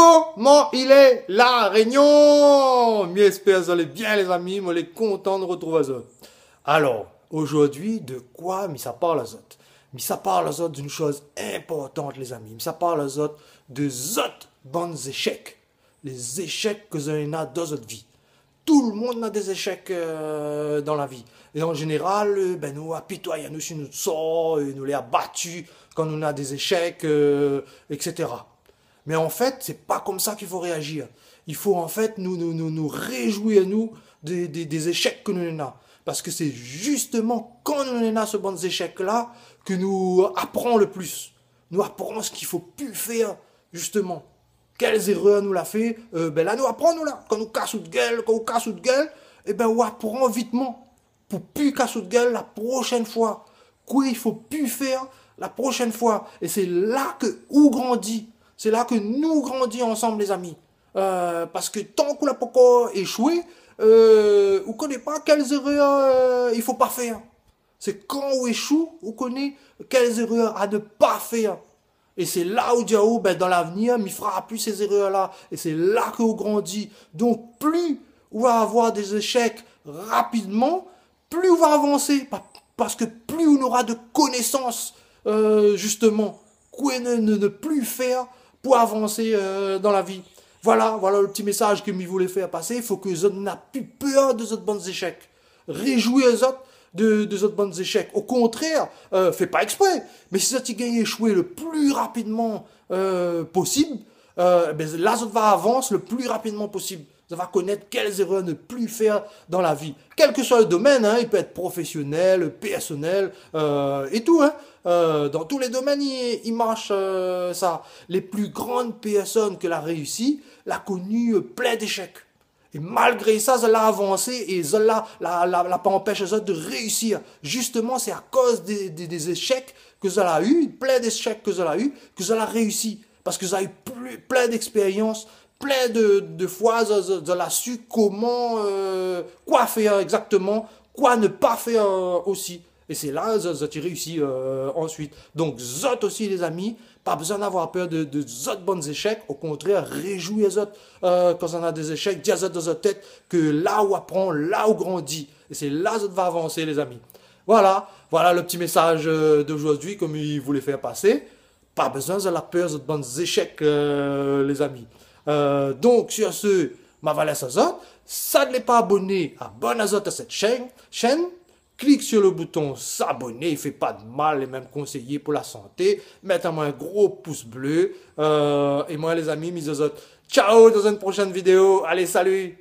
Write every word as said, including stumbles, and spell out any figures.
Koman i lé, La Rényon ? Mi èspèr zot lé bien, lézami. Moin lé kontan de retrouv azot. Alor, ojourdui, de koi mi sa parl azot ? Mi sa parl azot d'in shoz inportan, lézami. Mi sa parl azot de zot bann zéshèk. Lé zéshèk ke zot néna dan zot vi. Tout le monde na dé zéshèk, euh, dan la vi. É an zénéral, euh, bin, nou apitoy anou si nout sor, é nou lé abati kan nou na dé zéshèk, euh, et cetera. Mé an fèt, sé pa konmsa k'i fo réazir. I fo an fèt nou, nou, nou, nou réjouir anou dé, dé, dé zéshèk ke nou néna. Parske sé zistoman kan nou néna se bann zéshèk-la ke nou aprann le plis. Nou aprann sak i fo pi fèr, zistoman. Kèl zérèr nou la fé, euh, bin la nou aprann, nou la. Kan nou kas out gèl, kan ou kas out gèl, ébin ou aprann vitman pou pi kas out gèl la proshèn foi. Koi i fo pi fèr la proshèn foi. É sé la ke ou grandi. Sé la ke nou grandi ansanm, lézami. Euh, parske tank ou la pankor éshoué, euh, ou koné pa kèl zérèr, euh, i fo pa fèr. Sé kan ou éshou, ou koné kèl zérèr a ne pa fèr. É sé la ou di aou, bin, dan lavenir, mi fera pi sé zérèr-la. É sé la ke ou grandi. Donk, pli ou va avoir dé zéshèk rapidman, pli ou va avansé. Pa-, parske pli ou nora de konésans, euh, zistoman, koi ne, ne, ne pi fèr pou avansé, euh, dan la vi. Voila, voila le ti mésaz ke mi voulé fèr pasé. I fo ke zot na pi pèr de zot bann zéshèk. Réjouir azot de, de zot bann zéshèk. O kontrèr, euh, fé pa èksprè. Mé si zot i gingn éshoué le pli rapidman, euh, posib, euh, bin, la zot va avans le pli rapidman posib. Zot va konèt kèl zérèr ne pi fèr dan la vi. Kèl ke soi le domèn, in, i pé èt profésionèl, pèrsonèl, euh, é tou, in. Euh, dan tout lé domèn, i, i marsh, euh, sa. Lé pli grann pèrsone ke la réisi, la koni, euh, plin d'éshèk. É malgré sa, zot la avansé é zot la, la, la, la pa anpèsh azot de réisir. Zistoman, sé akoz dé, dé, dé zéshèk ke zot la u, plin d'éshèk ke zot la u, ke zot la réisi. Parske zot la u pli, plin d'èkspérians, plin de, de foi, zot, zot, zot la su koman, euh, koi fèr égzaktoman, koi ne pa fèr, euh, osi. É sé la, zot, zot i réisi, euh, ansuit. Donk, zot osi, lézami, pa bezoin avoir pèr de, de zot bann zéshèk. O kontrèr, réjouir azot, euh, kan zot na dé zéshèk, di azot dan zot tèt ke la ou aprann, la ou grandi. É sé la zot va avansé, lézami. Voila, voila le ti mésaz, euh, d'ojourdui, konm mi voulé fèr pasé. Pa bezoin zot la pèr zot bann zéshèk, euh, lézami. Euh, donk, sur ce, ma va lès azot. Sak lé pa aboné, abone azot a sèt shèn, shèn. Klik sur le bouton s'abonner, i fé pa de mal, lé mèm konséyé pou la santé. Mèt amoin in gro pous blé. Euh, é moin, lézami, mi di azot, ciao, dan in proshèn vidéo. Alé, salu !